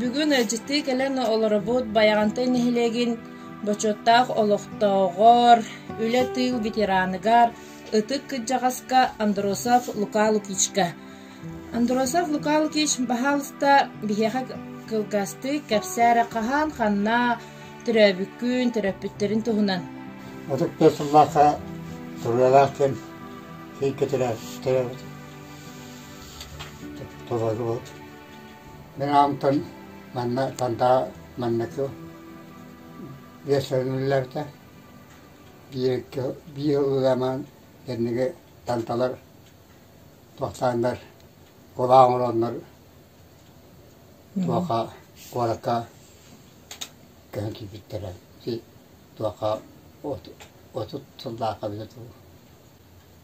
бүгүн ыалдьыттыы кэлэн олоробут Байаҕантай нэһилиэгин бочуоттаах олохтооҕор, үлэ-тыыл ветераныгар, ытык кырдьаҕаска Андросов Лука Лукичка. Андросов Лука Лукич, баһаалыста, биһиэхэ кылгастык кэпсээ эрэ хаһан, ханна төрөөбүккүн, төрөппүттэрин туһунан. 35 сыллаахха Туруйалаах диэн сиргэ төрөөбүт толорубут. Мин аҕамтан манна Тандаа маннакы биэс сылын үлэлээбитэ. Биир икки биир ылламаан кэнниги танталар туохтааннар кулаа оҥороннор туоха куоракка көһөн киирбиттэрэ. Ити туоха 30 сыллаахха эбитэ дуу.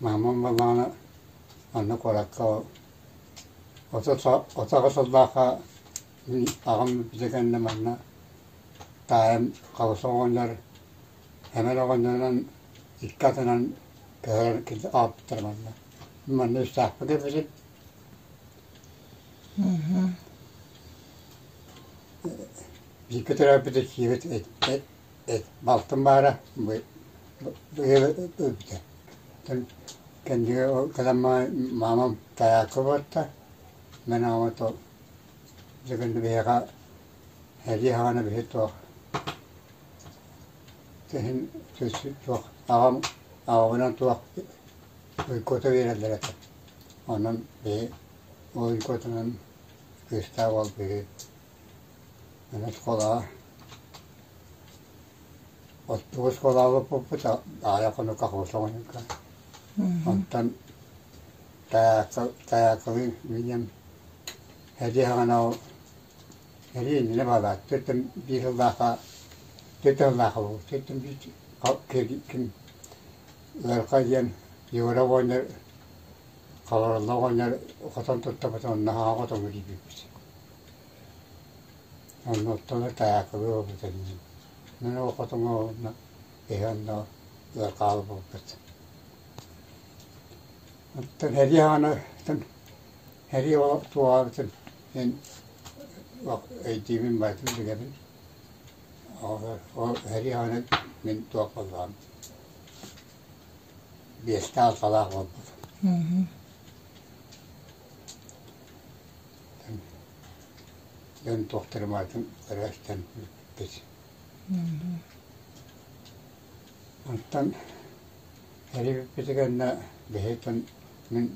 Маамам буоллаҕына онно куоракка 38 сыллаахха мин аҕам бүппүтэ кэннэ манна таайым Хабыса оҕонньор Эмэл оҕонньорунан икки атынан көһөрөн аҕалбыттара манна. Манна үстээхпит эбит. Бииргэ төрөөбүт киһибит балтым баара өлбүтэ. Кэннигэ кэлэн маамам тайаакка барта. Мин аҕам то дьэ кэннэ биһиэхэ сэрии саҕана биһи туох иһин туох аҕам аҕабынан туох уйгута биэрэллэр этэ. Онон биһи ол уйгутунан кыыстаах уол биһи оскуолаҕа оттугу оскуолаҕа олорбуппут аҕыйах хонукка хонукка онтон тайаакалыы миинем сэрии саҕана ол сэрии иннинэ баҕалаах түөртэн биир сыллаахха түөрт сыллаахха буолуо түөртэн биир ким ыарха диэн Юра оҕонньор Хабаралла оҕонньор хотон туттабыт онно хаҥа хотоҥҥо киирбиппит. Онно оттон тайаакалыы олорбут этим. Мин ол хотоҥҥо онно эһэ онно ыархаалы буолбут. Оттон сэрии саҕана сэрии туоҕабытын мин өйдүүбүн барытын билэбин. Ол сэрии саҕана мин туох буоллаҕым биэстээх-алталаах буолбутум. Дьон туохтарын барытын көрө-истэн бүппүт. Онтон сэрии бүппүтэ кэннэ биһиги мин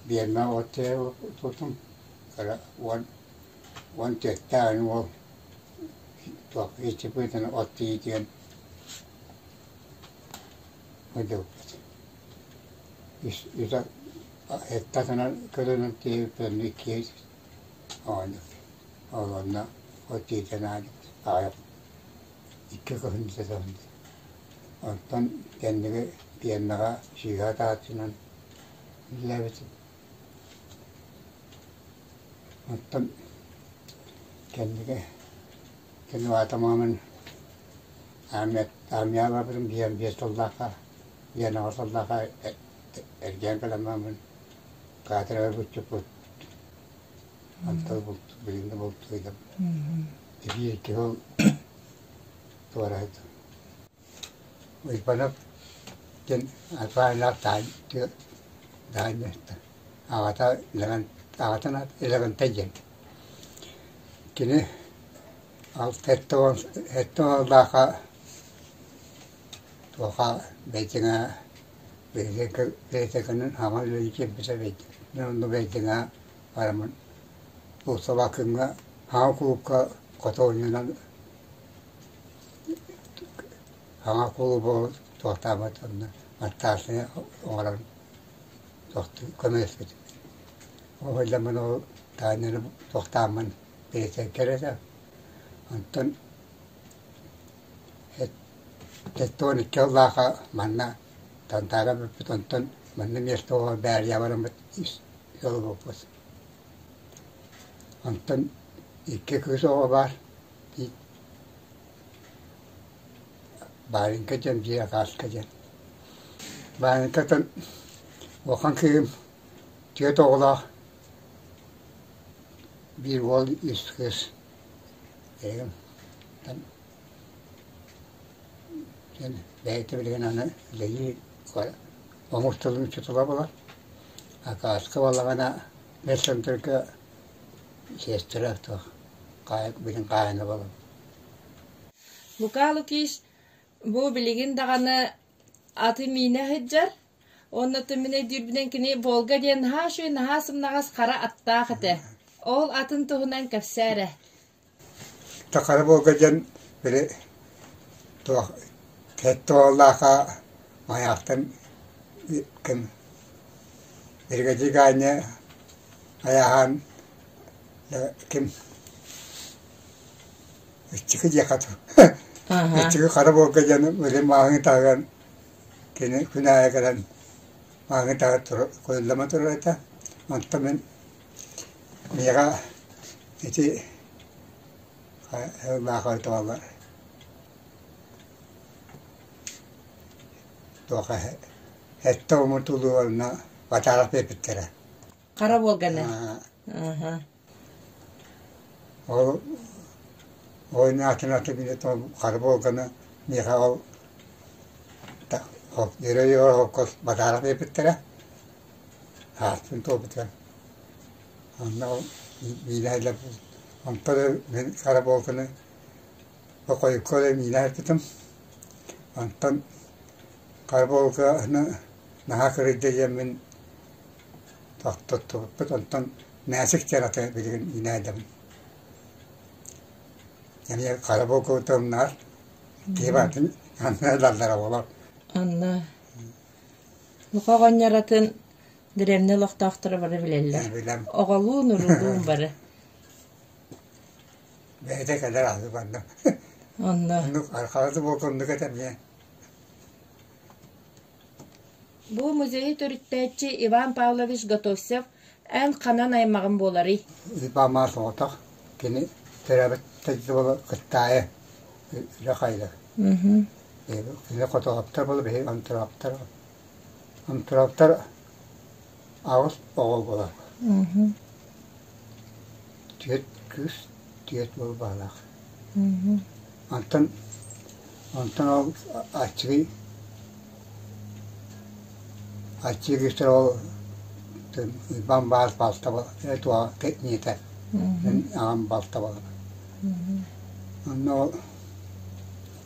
биэрмэ от тутум кыра уон уон түөртээх уол туох иччиппитин от тиийиитигэр сылдьыбыппыт. Үс Аттатынан көлөнөн тиийбиппин иккиэ оонньук. Ол онно от тиийэн аҕыйах икки кыһын сытабын. Онтон кэнниги пиэрмэҕэ сүүһэ атааччынан үлэлээбитим. Оттон кэнниги кини аата маамын армияҕа барбытым биир биэс сыллаахха биир аҕыс сыллаахха эргийэн кэлэн бараммын катерга буччуппут онтон билигин да бултуйдум биир икки сыл туораһыт Уйбанов диэн Арбаайнаах даанньа аҕата аҕатын аата Левентай диэн кини сэттэ уоллаахха туоха бэйдиҥэ библиотеканан хаҥа үлэлии киирбитэ мин онно бэйдиҥэ бараммын Собакыҥҥа хаҥа кулуупка хотуонньунан хаҥа кулуубу туохтаабат онно маттаассыйа оҥорон көмөлөспүтүм. Ол сылдьаммын ол таанньаны туохтааммын библиотекарь этэ. Онтон 72 сыллаахха манна Тантаара бүппүт, онтон манна миэстэ оҕо Бээрийэ бараммыт ыал буолбут. Онтон икки кыыс оҕо баар, Баарыҥка диэн, биир Акааска диэн. Баарыҥкаттан улахан кыыһым түөрт оҕолоох. Биир уол, үс кыыс. Бэйэтэ билигин аны үлэлиир омук тылын учуутала буолар. Акааска буоллаҕына медцентрга сиэстэрэ туох билин хаайына буолар. Лука Лукич бу билигин даҕаны аты миинэ сылдьар уонна мин өйдүүрбүнэн кини Волга диэн наһаа үчүгэй наһаа сымнаҕас хара аттаах этэ. Ол атын туһунан кэпсээ эрэ. Хара Волга диэн били туох сэттэ уоллаахха Майаахтан ким биригэдьиир Ганя айааһаан ким Иччики диэххэ Иччики Хара Волга диэн били мааҕын таһыгар кини күн аайы кэлэн мааҕын таһыгар куйуллама турар этэ. Онтон мин миэхэ ити сыллаах туох сэттэ уон тулуурна батаарах биэрбиттэрэ. Хара Волганы. Ол ойнаатын аты хара Волганы миэхэ ол холкуос батаарах биэрбиттэрэ. Ааттын туолбута. Онно ол миинэ онтон мин хара Волганы хойукка эрэ миинэ ыппытым. Онтон хара Волганы наһаа кырыйда диэммин тохтоттубуппут. Онтон Мээчик диэн аты билигин миинээдэбин. Эмиэ хара Волга тылынаар киһи барытын анна ылаллара буолар. Анна Лука оҕонньор атын дэриэбинэ олохтоохторо бары билэллэр. Билэм. Оҕолуун, уруулуун бары. Бэйэтэ кэлэр аһыы барда. Онно. Оннук архалаты буолка оннук этэ эмиэ. Бу музейы төрүттээччи Иван Павлович Готовцев эн ханан аймаҕым буоларый? Иван Маар соҕотох кини төрөөбүт дойду буола Кыттаайы үрэх айылар. Кини хотоҕоптор буола биһиги антроптар антроптар аҕыс оҕо буолар. Түөрт кыыс, түөрт уол баалаах. Онтон онтон ол аччыгый аччыгый кыыстар ол Уйбаан баар балта туоҕа ийэтэ мин аҕам балта буолар. Онно ол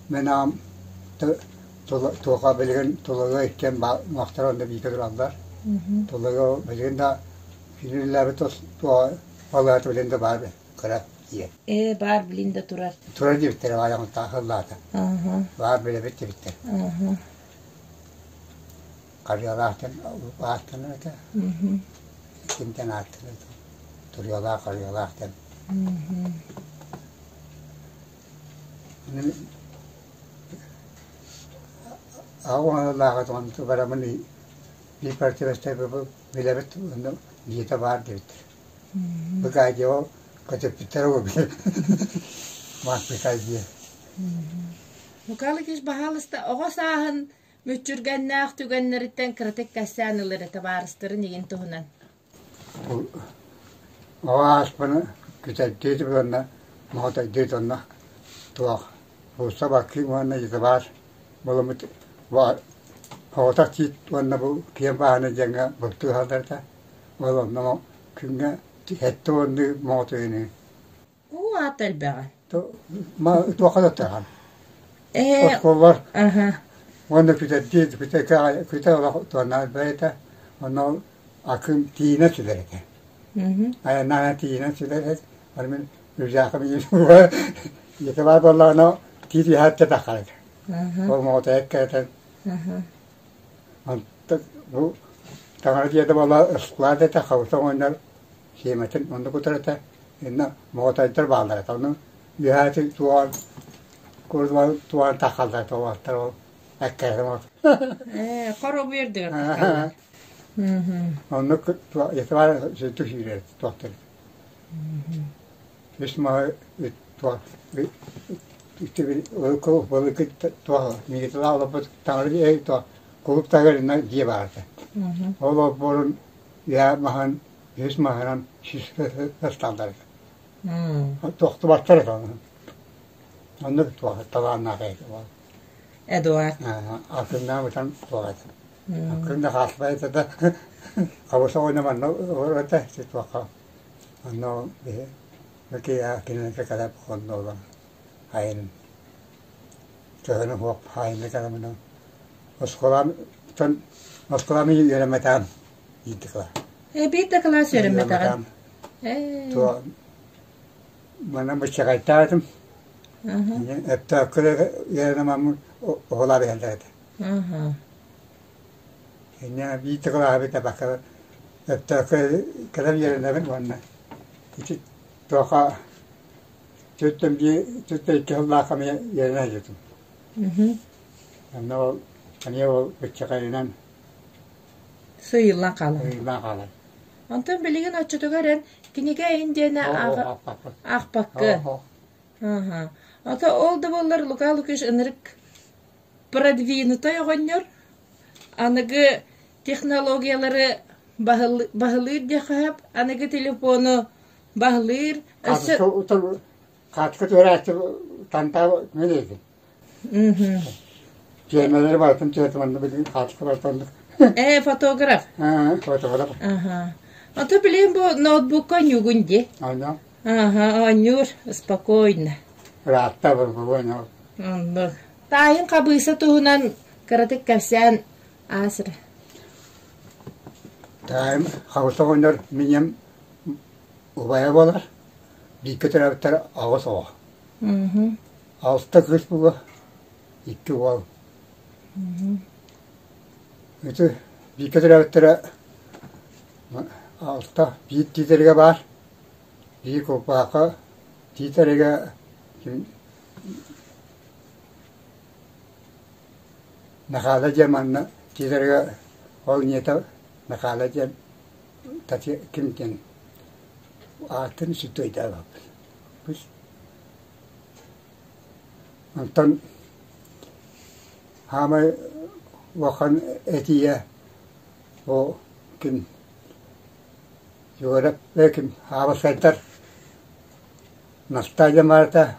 мин аҕам туоха билигин Тулуга иккиэн муохтара онно бииргэ тураллар. Тулуга билигин да күнүүлээбит балыыһата билигин да баар кыра дьиэ. Ээ, баар билин да турар. Турар диэбиттэрэ баайаҕыттаах ыллаата. Баар билэбит диэбиттэр. Харыйалаахтан ааттанар этэ. Кимтэн ааттанар этэ. Туруйалаах Харыйалаах диэн. Аҕа барамын биир партия билэбит онно дьиэтэ баар диэбиттэр. Быкаадьыга көтүппүттэр Быкаадьыа. Лука Лукич, баһаалыста, оҕо сааһын мүччүргэннээх түгэннэриттэн кыратык кэпсээн ылар этэ табаарыстарын игин туһунан. Оҕо ааспыны күтэрдиир уонна моҕотойдуур онно туох буолса баккыым уонна итибаар буоламмыт оҕотох тиит уонна бу киэҥ бааһына диэҥҥэ бултуу хаалларда ол онно күҥҥэ сэттэ уоннуу моҕотойуну Уу аата элбэҕэ. Туохха да тыахан. Оскуолалар уонна күтэрдии күтэр олох туоннаах бэйэтэ онно акым тиинэ сүлэр этэ. Айаннаан тиинэ сүлэр этэ. Аны мин рюкзакым ийэтэ баар буоллаҕына тиит үһээттэ таххар этэ. Ол моҕотойок кэтэн онтон бу таҥара дьиэтэ буолла склад этэ хабыта оҕонньор сиэмэтин онно кутар этэ. Инна моҕотойдор бааллар этэ. Ону үөһээти туоҕар туоҕар таххаллар туоҕаттар ол эккэрэтим ол. Ээ, хоробуйар дыгар таххаллар. Оннук итибар сүрдүк сүүрэр туохтар. Үс маһы туох былыргы туох мигиталаах олорбут таҥара туох кулуп таһыгар инна дьиэ баар этэ. Ол олбуорун үөһэ маһын үһүс маһынан сүүс ыстааллар этэ. Тохтубаттар этэ. Оннук туох талааннаах этэ. Эдуард. Акыннаан бутан туох этэ. Акын да хаалбай этэ да хабыса оҕонньо манна олорор этэ туохха. Онно биһи кинилэргэ кэлэн онно олорон айын төһөнү суох айыҥҥа кэлэммин оскуолам оскуолам үөрэммэтэҕим биирдэ кылаас. Э биир да кылаас үөрэммэтэҕим. Туо манан быччаҕайтаатым. Өптөөхкө үөрэнэммин оҕолоор иһэллэр этэ. Инньэ биир да кылааһы бүтэрбэккэ өптөөхкө кэлэн үөрэнэбин уонна ити туохха түөртэн биир түөртэн икки сыллаахха эмиэ үөрэнэ сылдьыбытым. Онно ол эмиэ ол быччакайынан Сыыйыллан хаалан. Сыыйыллан хаалан. Онтон билигин оччотугар эн кинигэ иһин диэни аахпаккын. Ото ол да буоллар Лука Лукич ынырык продвинутай оҕонньор аныгы технологиялары баһылыыр диэххэ сөп, аныгы телефону баһылыыр. Өссө Хаатыка түһэрээччи тантаа мен этим. Тиэмэлэри барытын түһэртим манна билигин хаатыка барытын. Э, фотограф. Фотограф. Ага. А то билигин бу ноутбукка оонньуугун дии. Оонньоо. Ага, оонньуур спокойно. Ыраатта спокойно. Оннук. Таайын хабыыса туһунан кыратык кэпсээн аасыр. Таайым хабыса оҕонньор минем убайа буолар. Бииргэ төрөөбүттэр аҕыс оҕо. Алта кыыс буолуо, икки уол. Ити бииргэ төрөөбүттэрэ алта биир тиитэригэ баар, биир кулпаахха тиитэригэ Михаила диэн манна тиитэригэ ол ийэтэ Михаила диэн ким диэн аатын сүтэ өйдөөбөппүн. Онтон хаамай улахан этиигэ ол ким Юрап ким Аабасайдар Настаа диэн баарта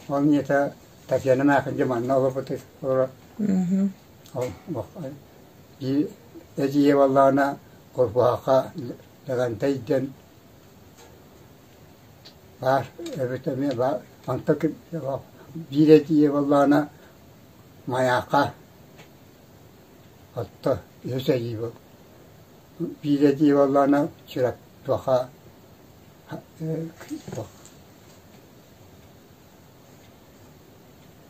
ол ийэтэ Татьяна Маахин диэн манна олорбут олорор. Ол биир эдьиийэ буоллаҕына Курбуһахха Лэгэнтэй диэн баар эбит эмиэ баар онтон биир эдьиийэ буоллаҕына Майаахха отто үһүс эдьиий биир эдьиий буоллаҕына Чурапчыха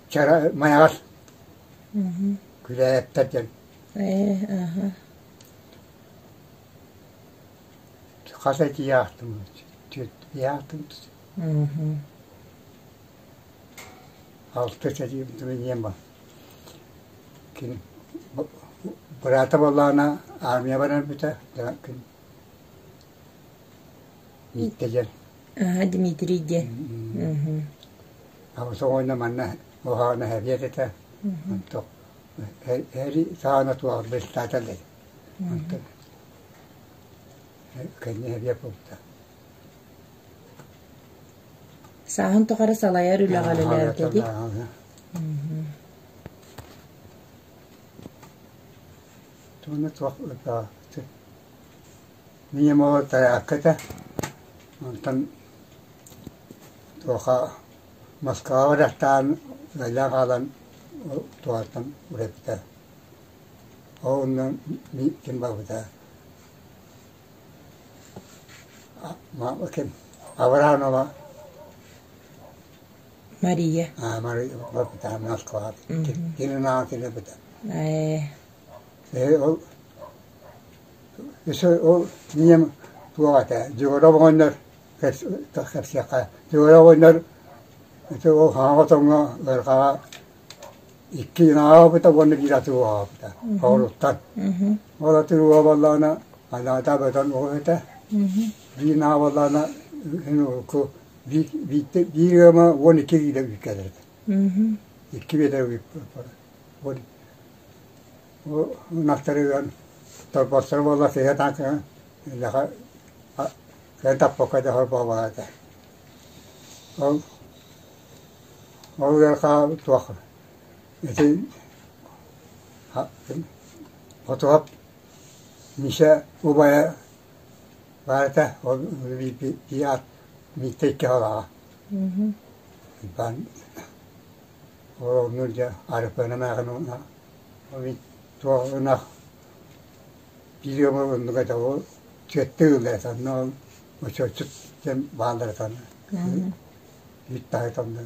Чара Майаҕас Күлээптэр диэн Хас этии аахтым түөрт аахтым алта сэтии ийэм бар кини быраата буоллаҕына армия баран бүтэ Мииттэ диэн Дмитрий диэн Абыс оҕонньор манна уһаҕана эбиэт этэ онтон эри саҕана туох председатель онтон кэннэ эбиэт буолбута Сааһын тухары салайар үлэҕэ үлэлээбитэ дии. Тугуна туох Ийэм оҕо тайаакка этэ, онтон туоха Москваҕа барыахтаан ыаллаан хаалан туһаттан урэппитэ. Ол онно ким барбыта ким Авранова Мария. Мария барбыта Москваҕа кининааҕы кэлбитэ. Ээ. Ол Өссө ол ийэм туох этэ, Дьугуров оҕонньор кэпсиэххэ, Дьугуров оҕонньор ити ол хаҥа хотоҥҥо ыарҕаҕа икки ынаҕа уонна биир атыы уоҕаабыта хоруттан. Ол атыы уоҕа буоллаҕына анаата бөтөн оҕо этэ. Биир ынаҕа буоллаҕына урукку биир ыама 12 киилэ үүккэлэр этэ. Икки биэдэрэ ынахтарыгар торбосторо буолла сыһыа тааҥкаҕа үлэҕэ кыайан таппакка да холбооболо этэ. Ол ол ыарха туох ити Хотуһап Миша убайа баарта ол биир Миитэ икки аҕалааҕа. Ол оннук дьэ Арыппыана эмээхин уонна туох ынах биир ыама оннук этэ ол түөттэ ыыллар этэ онно ол оччоччут диэн бааллар этэ онно үүт таһыта онно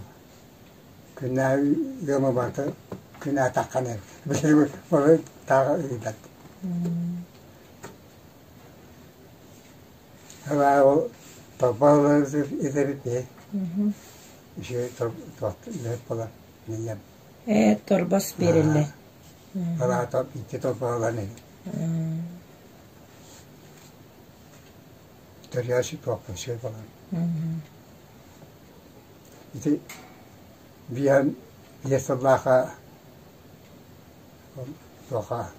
күннээҕи ыама барыта күн аатаххын билигин ол тааҕы ыытат Ол торбо итэбит бии. Үчүгэй туох буолар минньэм. Ээ, торбос биэрэллэр. Алаата икки торбоһолон иһин. Төрүөсү туохпун үчүгэй буолар. Ити биэһэн биэс сыллааха туоха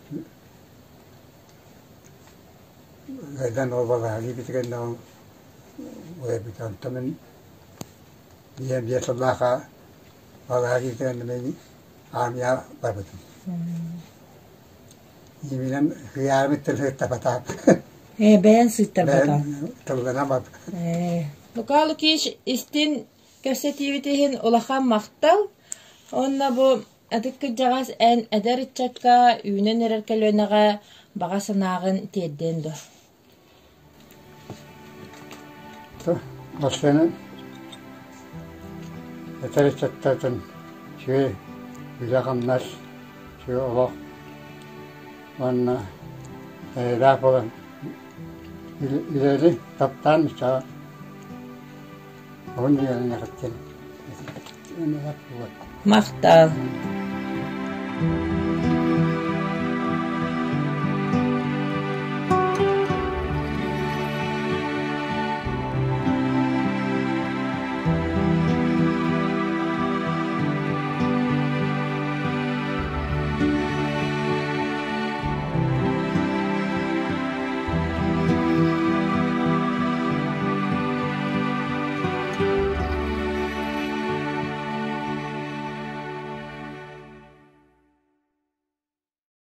Ыйдан ол балаһа киирбитигэр ол уойбута. Онтон мин ийэм биэс сыллаахха балаһа киирбитигэр мин армия барбытым. Ииминэн кыйаарбыт тыллыттапатаат. Ээ, бэйэн сыыттарбатаҕ. Тылланан барбыт. Ээ. Лука Лукич истин кэпсэтиибит иһин улахан махтал. Уонна бу Ытык кырдьаҕас эн эдэр ыччакка үүнэн эрэр көлүөнэҕэ баҕа санааҕын тиэрдиэн дуо? Бастакынан эдэр ыччаттартан үчүгэй үлэ-хамнас, үчүгэй олох уонна эйэлээх буолан үлэни таптаан ыччаҕа уһун үйэлэниэхиттэн Махтал.